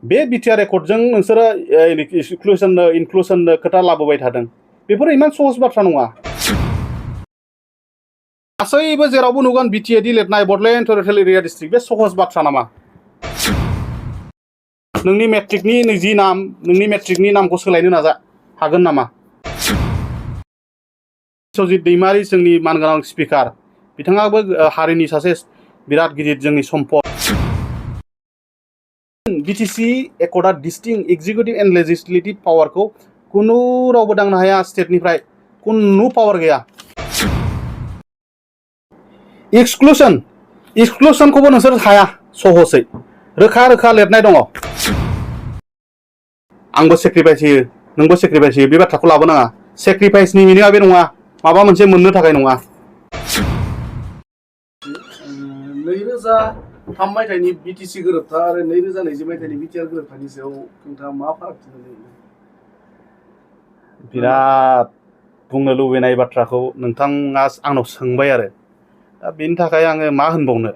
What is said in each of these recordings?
बे बिटिआर रेकर्डजों नोंसोरो इनक्लुसन खोथा लाबोबाय थादों बेफोर इमान सहज बाथ्रा नङा गासैबो जेरावबो नुगोन बिटिएडि लिरनाय बडलेण्ड टेरिटरियेल एरिया डिस्ट्रिक्ट बे सहज बाथ्रा नामा नोंनि मेट्रिकनि नामखौ सोलायनो नाजा हागोन नामा सजित दैमारि जोंनि मानगोनां स्पिकार बिथाङाबो हारिनि सासे बिराद गिदिर जोंनि सम्पद बिटिसि एकर्डा डिस्टिंक्ट एग्जिकिउटिव एन्ड लेजिस्लेटिभ पावारखौ कुनु रावबो दांनो हाया स्टेटनिफ्राय कुनु पावार गैया एक्सक्लुसनखौबो नोंसोर हाया सहसै रोखा रोखा लिरनाय दङ आंबो सेक्रिफाइस होयो नोंबो सेक्रिफाइस होयो बे बाथ्राखौ लाबोनाङा सेक्रिफाइसनि मिनिङा बे नङा माबा मोनसे मोननो थाखाय नङा 2003 मायथाइनि बिटिसि गोरोबथा आरो 2020 मायथाइनि बिटिआर गोरोबथानि सायाव नोंथाङा मा फारागथि नुनो मोनो बिराद बुंनो लुबैनाय बाथ्राखौ नोंथाङा आंनाव सोंबाय आरो दा बेनि थाखाय आङो मा होनबावनो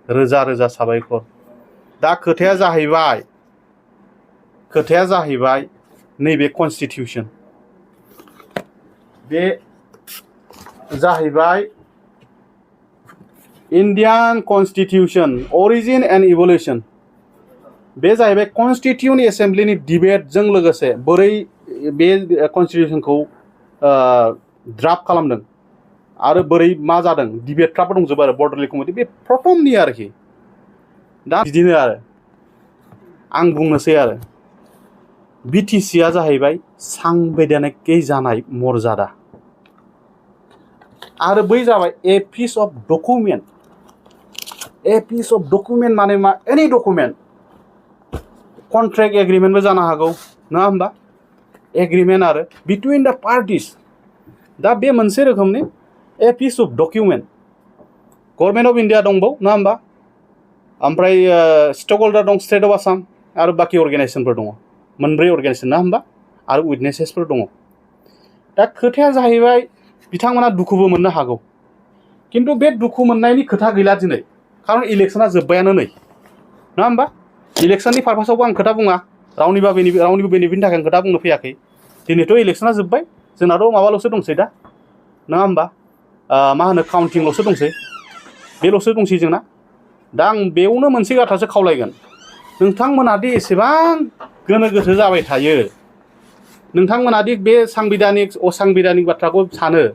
रोजा रोजा साबायखर दा खोथाया जाहैबाय नैबे कनस्टिटिउसन बे जाहैबाय इन्डियान कनस्टिटिउसन अरिजिन एन्ड इभलिउसन बे जाहैबाय कनस्टिटिउन्ट एसेम्ब्लिनि डिबेटजों लोगोसे बोरै बे कनस्टिटिउसनखौ ड्राफ्ट खालामदों आरो बोरै मा जादों डिबेटफ्राबो दंजोबो आरो बर्डरलि कमिटि बे प्रथमनि आरोखि दा बिदिनो आरो आं बुंनोसै आरो बिटिसिआ जाहैबाय सांबिधानिकै जानाय मर्यादा आरो बै जाबाय ए पिस अफ डकुमेन्ट माने मा एनि डकुमेन्ट कन्ट्रेक्ट एग्रिमेन्टबो जानो हागौ नङा होमबा एग्रिमेन्ट आरो बिटुइन दा पार्टिस दा बे मोनसे रोखोमनि a piece of document government of India दंबाव नङा होमबा ओमफ्राय स्टेक हल्डार दं स्टेट अफ आसाम आरो बाखि अर्गेनाइजेसनफोर दङ मोनब्रै अर्गेनाइजेसन ना होमबा आरो उइटनेसेसफोर दङ दा खोथाया जाहैबाय बिथांमोना दुखुबो मोननो हागौ किन्तु बे दुखु मोननायनि खोथा गैला दिनै खारन इलेक्शना जोब्बायानो नै नङा होमबा इलेक्शननि पारपासावबो आं खोथा बुङा रावनिबो बेनिफिटनि थाखाय आं खोथा बुंनो फैयाखै दिनैथ' इलेक्शना जोब्बाय जोंनाथ' माबाल'सो दंसै दा नङा होमबा मा होनो काउन्टिंल'सो दंसै बेल'सो दंसै जोंना दा आं बेयावनो मोनसे बाथ्रासो खावलायगोन नोंथांमोनादि एसेबां गोनो गोथो जाबाय थायो नोंथांमोनादि बे सांबिधानिक असांबिधानिक बाथ्राखौ सानो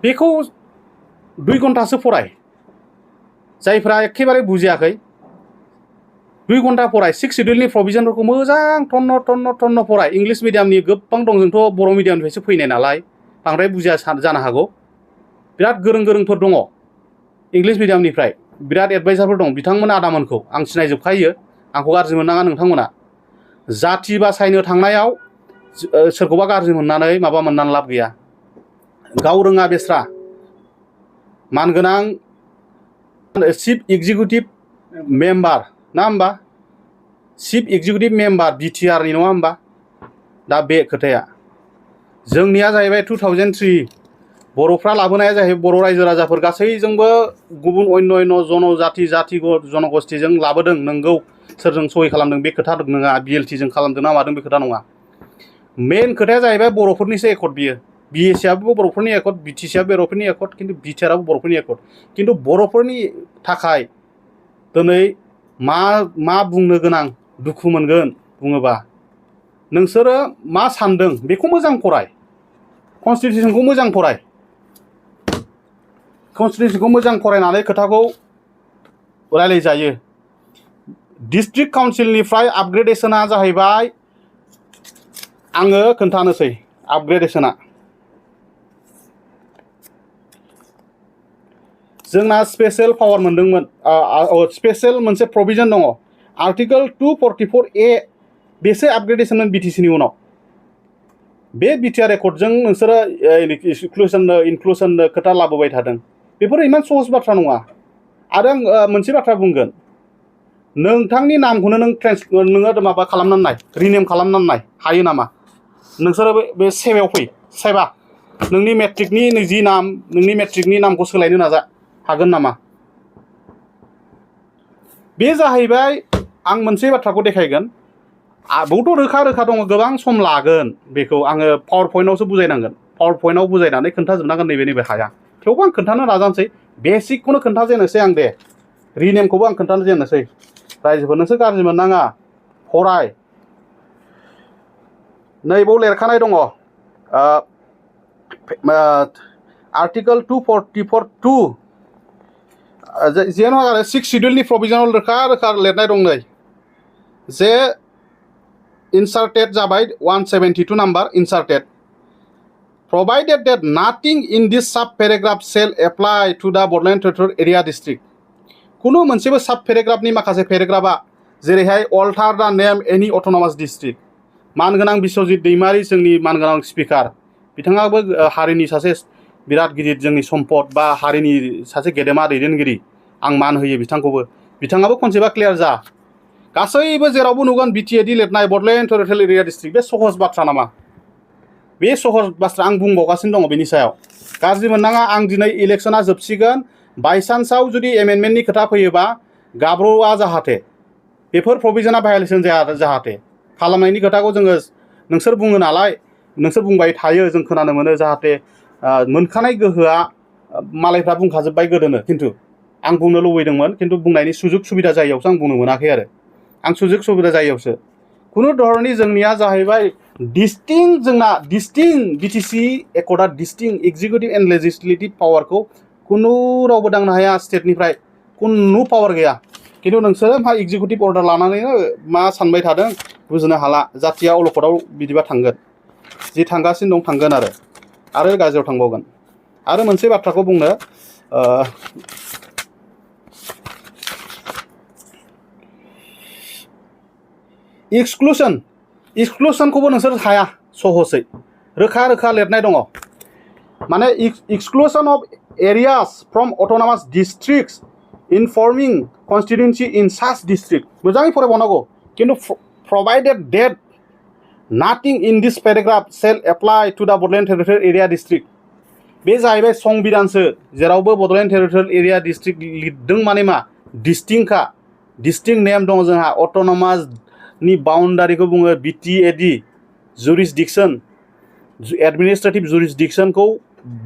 बेखौ 2 घन्टासो फराय जायफ्रा एखेबारे बुजियाखै 2 घन्टा फराय 6 शिड्युलनि प्रभिजनफोरखौ मोजां टन्न फराय इंलिश मिडियामनि गोबां दं जोंथ' बर' मिडियामनिफ्रायसो फैनाय नालाय बांद्राय बुजिया जानो हागौ बिराद गोरोंफोर दङ इंलिश मिडियामनिफ्राय बिराद एडभाइजारफोर दं बिथांमोन आदामोनखौ आं सिनायजोबखायो आंखौ गाज्रि मोननाङा नोंथांमोना जाथि बासायनो थांनायाव सोरखौबा गाज्रि मोननानै माबा मोननानै लाब गैया गाव रोङा बेस्रा मानगोनां चिफ एक्जिकिउटिभ मेम्बार ना होमबा चिफ एक्जिकिउटिभ मेम्बार बिटिआरनि नङा होमबा दा बे खोथाया जोंनिया जाहैबाय 2003 बर'फ्रा लाबोनाया जाहैबाय बर' रायजो राजाफोर गासैजोंबो गुबुन अन्य जनजाति जनगोष्ठीजों लाबोदों नंगौ सोरजों सहि खालामदों बे खोथा नङा बिएलटिजों खालामदों ना मादों बे खोथा नङा मेन खोथाया जाहैबाय बर'फोरनिसो एकर्ड बियो बिएससिआबो बर'फोरनि एकर्ड बिटिसिआबो बर'फोरनि एकर्ड किन्तु बिटिआरआबो बर'फोरनि एकर्ड किन्तु बर'फोरनि थाखाय दिनै मा बुंनो गोनां दुखु मोनगोन बुङोबा नोंसोरो मा सानदों बेखौ मोजां फराय कनस्टिटिउसनखौ मोजां फरायनानै खोथाखौ रायलायजायो डिस्ट्रिक्ट काउन्सिलनिफ्राय आपग्रेडेसना जाहैबाय आङो खोन्थानोसै आपग्रेडेसना जोंना स्पेशल पावार मोनदोंमोन स्पेशल मोनसे प्रभिजन दङ आर्टिकल 244A बेसो आपग्रेडेसनमोन बिटिसिनि उनाव बे बिटिआर रेकर्डजों नोंसोरो इनक्लुसन खोथा लाबोबाय थादों बेफोर इमान सहज बाथ्रा नङा आरो आं मोनसे बाथ्रा बुंगोन नोंथांनि नामखौनो नोङो माबा खालामनानै नाय रिनेम खालामनानै नाय हायो नामा नोंसोरो बे सेबायाव फै सेबा नोंनि मेट्रिकनि नामखौ सोलायनो नाजा हागोन नामा बे जाहैबाय आं मोनसे बाथ्राखौ देखायगोन बहुथ रोखा रोखा दङ गोबां सम लागोन बेखौ आङो पावार पइन्टआवसो बुजायनांगोन पावार पइन्टआव बुजायनानै खोन्थाजोबनांगोन नैबे हाया थेवबो आं खोन्थानो नाजानोसै बेसिकखौनो खोन्थाजेननोसै आं दे रिनेमखौबो आं खोन्थानो जेननोसै रायजोफोर नोंसोर गाज्रि मोननाङा फराय नैबाव लिरखानाय दङ आर्टिकल 244(2) जेन' आरो 6 शिड्यूलनि प्रभिजनाव रोखा रोखा लिरनाय दं नै जे inserted जाबाय 172 number inserted provided that nothing in this sub paragraph shall apply to the Bordland Territorial Area District कुनु मोनसेबो सब पेराग्राफनि माखासे पेराग्राफा जेरैहाय alter the name any autonomous district मानगोनां बिश्वजित दैमारी जोंनि मानगोनां स्पिकार बिथाङाबो हारिनि सासे बिराद गिदिर जोंनि सम्पद बा हारिनि सासे गेदेमा दैदेनगिरि आं मान होयो बिथाङाबो कनसेप्टआ क्लियार जा गासैबो जेरावबो नुगोन बिटिएडि लिरनाय बडलेण्ड टेरिटरियेल एरिया डिस्ट्रिक्ट बे सहज बाथ्रा नामा बे सहज बाथ्रा आं बुंबावगासिनो दङ बेनि सायाव गाज्रि मोननाङा आं दिनै इलेक्शना जोबसिगोन बायसान्सआव जुदि एमेन्डमेन्टनि खोथा फैयोबा गाब्र'आ जाहाथे बेफोर प्रभिजना भायलेसन जाया जाहाथे खालामनायनि खोथाखौ जोङो नोंसोर बुङो नालाय नोंसोर बुंबाय थायो जों खोनानो मोनो जाहाथे मोनखानाय गोहोआ मालायफ्रा बुंखाजोब्बाय गोदोनो खिन्थु आं बुंनो लुबैदोंमोन खिन्थु बुंनायनि सुजुग सुबिदा जायैयावसो आं बुंनो मोनाखै आरो आं सुजुग सुबिदा जायैयावसो कुनु धरननि जोंनिया जाहैबाय डिस्टिंक्ट बिटिसि एकर्डआ डिस्टिंक्ट एक्जिकिउटिभ एन्ड लेजिस्लेटिभ पावारखौ कुनु रावबो दांनो हाया स्टेटनिफ्राय कुनु पावार गैया खिन्थु नोंसोरो मा एक्जिकिउटिभ अर्डार लानानैनो मा सानबाय थादों बुजिनो हाला जातिया अलखदाव बिदिबा थांगोन जि थांगासिनो दं थांगोन आरो गाज्रियाव थांबावगोन आरो मोनसे बाथ्राखौ बुंनो एक्सक्लुसनखौबो नोंसोर हाया सहसै रोखा रोखा लिरनाय दङ माने exclusion of areas from autonomous districts informing constituency in such district मोजाङै फरायबावनांगौ खिन्थु provided that nothing in this paragraph shall apply to the Bordland Territorial Area District बे जाहैबाय संबिधानसो जेरावबो बड'लेण्ड टेरिटरियेल एरिया डिस्ट्रिक्ट लिरदों माने मा डिस्टिंक्ट नेम दङ जोंहा अट'नमासनि बाउन्डारिखौ बुङो बिटिएडि जुरिसडिक्सन एडमिनिस्ट्रेटिभ जुरिसडिक्सनखौ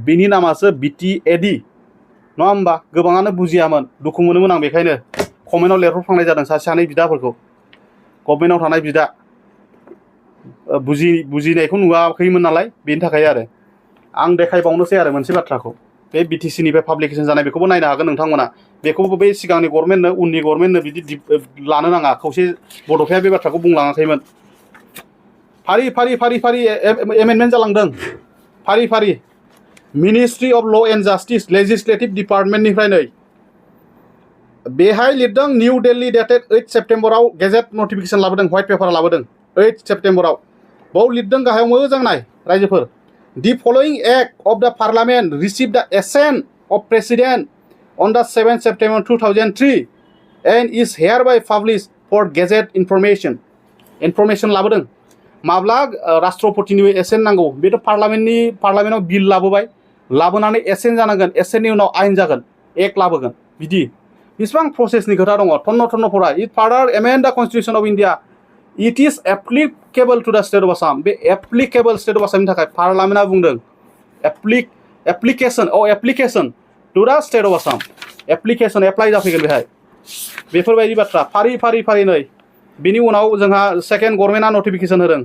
बिनि नामासो बिटिएडि नङा होमबा गोबाङानो बुजियामोन दुखु मोनोमोन आं बेखायनो कमेन्टआव लिरहरफ्लांनाय जादों सानै बिदाफोरखौ गभर्नमेन्टआव थानाय बिदा बुजिनायखौ नुवाखैमोन नालाय बेनि थाखाय आरो आं देखायबावनोसै आरो मोनसे बाथ्राखौ बे बिटिसिनिफ्राय पाब्लिकेसन जानाय बेखौबो नायनो हागोन नोंथांमोना बेखौबो बे सिगांनि गभर्नमेन्टनो उननि गभर्नमेन्टनो बिदि लानो नाङा खौसे बड'फाया बे बाथ्राखौ बुंलाङाखैमोन फारि एमेन्डमेन्ट जालांदों फारि ministry of law' and justice legislative डिपार्टमेन्टनिफ्राय नै बेहाय लिरदों निउ दिल्ली डेटेड 8 सेप्टेम्बराव गेजेट नटिफिकेसन लाबोदों व्हाइट पेपार लाबोदों 8 सेप्टेम्बराव बाव लिरदों गाहायाव मोजां नाय रायजोफोर The following act of the parliament received the assent of president on the 7th September 2003 and is hereby published for gazette information लाबोदों माब्ला राष्ट्रपतिनि एसेन्ट नांगौ बेथ' पार्लामेन्टआव बिल लाबोनानै एसेन्ट जानांगोन एसेन्टनि उनाव आयेन जागोन एक्ट लाबोगोन बिदि बेसेबां प्रसेसनि खोथा दङ थन्न फरा it further amend the constitution of India it is applicable to the state of Assam बे एप्लिकेबल स्टेट अफ आसामनि थाखाय पार्लामेन्टआ बुंदों application to the state of Assam application apply जाफैगोन बेहाय बेफोरबायदि बाथ्रा फारि नै बिनि उनाव जोंहा सेकेन्ड गभर्नमेन्टआ नटिफिकेसन होदों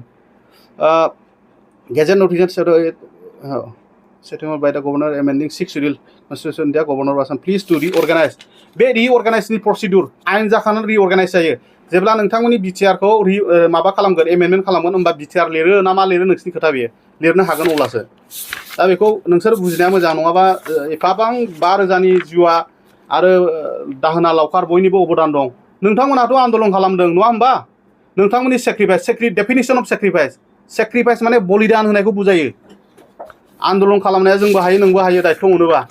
gazette notification settlement by the governor amending 6 schedule constitution India governor of Assam please to reorganise बे रिअर्गानाइजनि प्रसिडिउर आयेन जाखानानै रिअर्गानाइज जायो जेब्ला नोंथांमोननि बिटिआरखौ माबा खालामगोन एमेन्डमेन्ट खालामगोन होमबा बिटिआर लिरो ना मा लिरो नोंसिनि खोथा बेयो लिरनो हागोन अब्लासो दा बेखौ नोंसोर बुजिनाया मोजां नङाबा एफाबां 5,000नि जिउआ आरो दाहोना लावखार बयनिबो अबदान दं नोंथांमोनाथ' आन्दलन खालामदों नङा होमबा नोंथांमोननि सेक्रिफाइस डेफिनिसन अफ सेक्रिफाइस माने बलिदान होनायखौ बुजायो आन्दलन खालामनाया जोंबो हायो नोंबो हायो दायथ' मोनोबा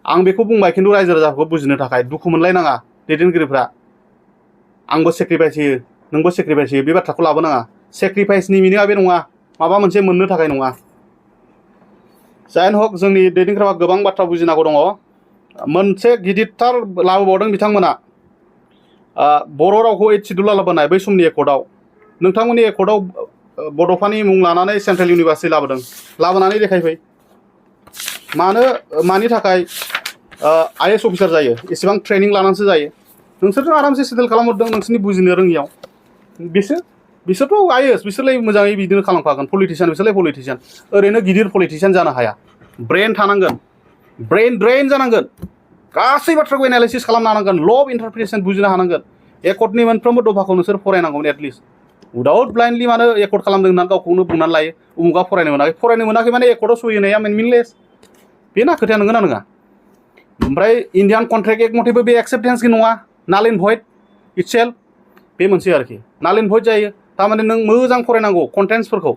आं बेखौ बुंबाय खिन्थु रायजो राजाफोरखौ बुजिनो थाखाय दुखु मोनलायनाङा दैदेनगिरिफ्रा आंबो सेक्रिफाइस होयो नोंबो सेक्रिफाइस होयो बे बाथ्राखौ लाबोनाङा सेक्रिफाइसनि मिनिङा बे नङा माबा मोनसे मोननो थाखाय नङा जायन हक जोंनि दैदेनगिरिफ्रा गोबां बाथ्रा बुजिनांगौ दङ मोनसे गिदिरथार लाबोबावदों बिथांमोना बर' रावखौ 8 सिडुलाव लाबोनाय बै समनि एकर्डआव नोंथांमोननि एकर्डआव बड'फानि मुं लानानै सेन्ट्रेल इउनिभार्सिटि लाबोदों लाबोनानै देखायफै मानि थाखाय IAS अफिसार जायो एसेबां ट्रेनिं लानानैसो जायो नोंसोरथ' आरामसे सेटेल खालामहरदों नोंसोरनि बुजिनो रोङियाव बिसोरथ' IAS बिसोरलाय मोजाङै बिदिनो खालामखागोन पलिटिशियान बिसोरलाय पलिटिशियान ओरैनो गिदिर पलिटिशियान जानो हाया ब्रेन थानांगोन ब्रेन ड्रेन जानांगोन गासै बाथ्राखौ एनालाइसिस खालामनो हानांगोन ल अफ इन्टारप्रिटेसन बुजिनो हानांगोन एकर्डनि मोनफ्रोमबो दफाखौ नोंसोर फरायनांगौमोन एटलिस्ट उइदाउट ब्लाइन्डलि मानो एकर्ड खालामदों होननानै गावखौनो बुंनानै लायो उमुगा फरायनो मोनाखै माने एकर्डआव सहि होनाया मिनलेस बेना खोथाया नंगौना नङा ओमफ्राय इन्डियान कन्ट्रेक्ट एक्ट मथेबो बे एक्सेप्टेन्सनि नङा नाल एन्ड भइड इटसेल्फ बे मोनसे आरोखि नाल एन्ड भइड जायो थारमाने नों मोजां फरायनांगौ कन्टेन्ट्सफोरखौ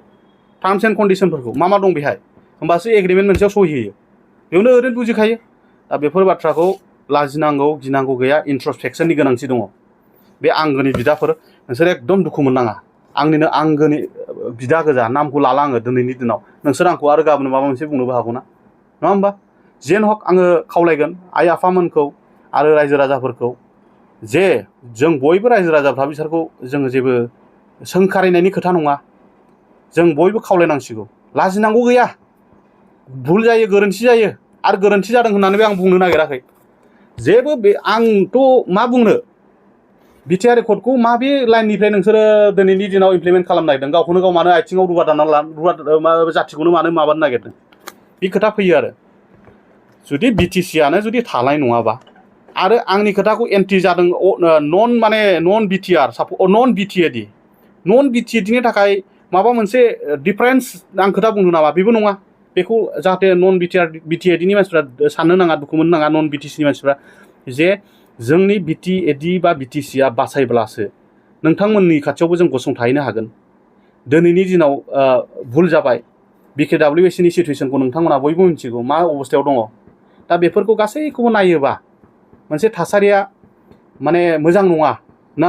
टार्म्स एन्ड कन्डिसनफोरखौ मा दं बेहाय होमबासो एग्रिमेन्ट मोनसेयाव सहि होयो बेयावनो ओरैनो बुजिखायो दा बेफोर बाथ्राखौ लाजिनांगौ गिनांगौ गैया इन्ट्रस्पेक्सननि गोनांथि दङ बे आंगोनि बिदाफोर नोंसोर एकदम दुखु मोननाङा आंनिनो आंगोनि बिदा गोजा नामखौ लाला आङो दिनैनि दिनाव नोंसोर आंखौ आरो गाबोन माबा मोनसे बुंनोबो हागौ ना नङा होमबा जेन हक आङो खावलायगोन आइ आफामोनखौ आरो रायजो राजाफोरखौ जे जों बयबो रायजो राजाफ्रा बिसोरखौ जोङो जेबो सोंखारिनायनि खोथा नङा जों बयबो खावलायनांसिगौ लाजिनांगौ गैया भुल जायो गोरोन्थि जायो आरो गोरोन्थि जादों होननानैबो आं बुंनो नागिराखै जेबो बे आंथ' मा बुंनो बिटिआर रेकर्डखौ माबे लाइननिफ्राय नोंसोरो दिनैनि दिनाव इमप्लिमेन्ट खालामनो नागिरदों गावखौनो गाव मानो आथिङाव रुवा दानना जाथिखौनो मानो माबानो नागिरदों बे खोथा फैयो आरो जुदि बिटिसिआनो जुदि थानाय नङाबा आरो आंनि खोथाखौ एन्टि जादों नन बिटिआर नन बिटिएडि नन बिटिएडिनि थाखाय माबा मोनसे डिफारेन्स आं खोथा बुंनो नामा बेबो नङा बेखौ जाहाथे नन बिटिएडिनि मानसिफ्रा साननो नाङा दुखु मोननो नाङा नन बिटिसिनि मानसिफ्रा जे जोंनि बिटिएडि बा बिटिसिआ बासायब्लासो नोंथांमोननि खाथियावबो जों गसंथाहैनो हागोन दिनैनि दिनाव भुल जाबाय बिकेडब्लिउएसनि सिटुएसनखौ नोंथांमोना बयबो मिथिगौ मा अबस्थायाव दङ दा बेफोरखौ गासैखौबो नायोबा मोनसे थासारिया माने मोजां नङा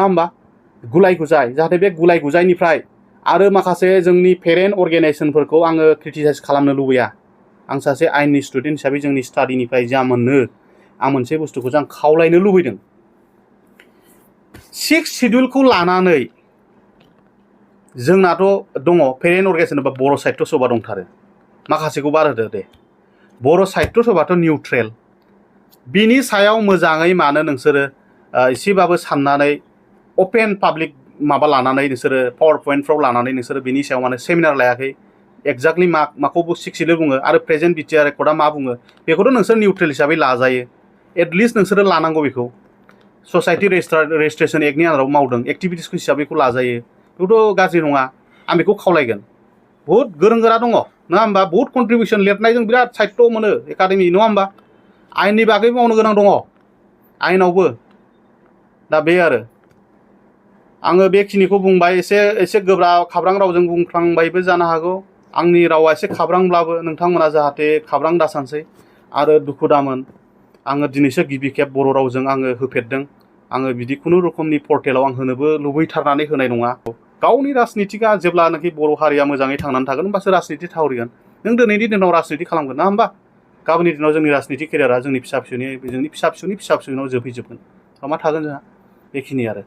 होमबा गुलाय गुजाय जाहाथे बे गुलाय गुजायनिफ्राय आरो माखासे जोंनि पेरेन्ट अर्गेनाइजेसनफोरखौ आङो क्रिटिसाइज खालामनो लुबैया आं सासे आइननि स्टुडेन्ट हिसाबै जोंनि स्टाडिनिफ्राय जा मोनो आं मोनसे बुस्थुखौ आं खावलायनो लुबैदों 6 सिडिउलखौ लानानै जोंनाथ' दङ पेरेन्ट अर्गेनाइजेसन बा बर' साहित्य सभा दंथारो माखासेखौ बार होदो दे बर' साहित्य सभाथ' निउट्रेल बिनि सायाव मोजाङै मानो नोंसोरो एसेबाबो साननानै अपेन पाब्लिक माबा लानानै नोंसोरो पावार पइन्टफ्राव लानानै नोंसोरो बिनि सायाव माने सेमिनार लायाखै एक्जाक्टलि माखौ 6 सिडिउल बुङो आरो प्रेजेन्ट बिटिआर रेकर्डआ मा बुङो बेखौथ' नोंसोर निउट्रेल हिसाबै लाजायो एटलिस्ट नोंसोरो लानांगौ बेखौ ससाइटि रेजिस्ट्रेसन एक्टनि आन्दाराव मावदों एक्टिभिटिसखौ हिसाबै बेखौ लाजायो बेखौथ' गाज्रि नङा आं बेखौ खावलायगोन बहुद गोरों गोरा दङ नङा होमबा बहुत कन्ट्रिबिउसन लिरनायजों बिराद साहित्य मोनो एकाडेमि नङा होमबा आयेननि बागै मावनो गोनां दङ आयेनावबो दा बे आरो आङो बेखिनिखौ बुंबाय एसे गोब्राब खाब्रां रावजों बुंफ्लांबायबो जानो हागौ आंनि रावा एसे खाब्रांब्लाबो नोंथांमोना जाहाथे खाब्रां दासानसै आरो दुखु दामोन आङो दिनैसो गिबि खेब बर' रावजों आङो होफेरदों आङो बिदि खुनु रोखोमनि पर्टेलाव आं होनोबो लुबैथारनानै होनाय नङा गावनि राजनितिकआ जेब्लानाखि बर' हारिया मोजाङै थांनानै थागोन होमबासो राजनिति थावरिगोन नों दिनैनि दिनाव राजनिति खालामगोन ना होमबा गाबोननि दिनाव जोंनि राजनिति केरियारा जोंनि फिसा फिसौनि फिसा फिसौनाव जोबहैजोबगोन मा थागोन जोंहा बेखिनि आरो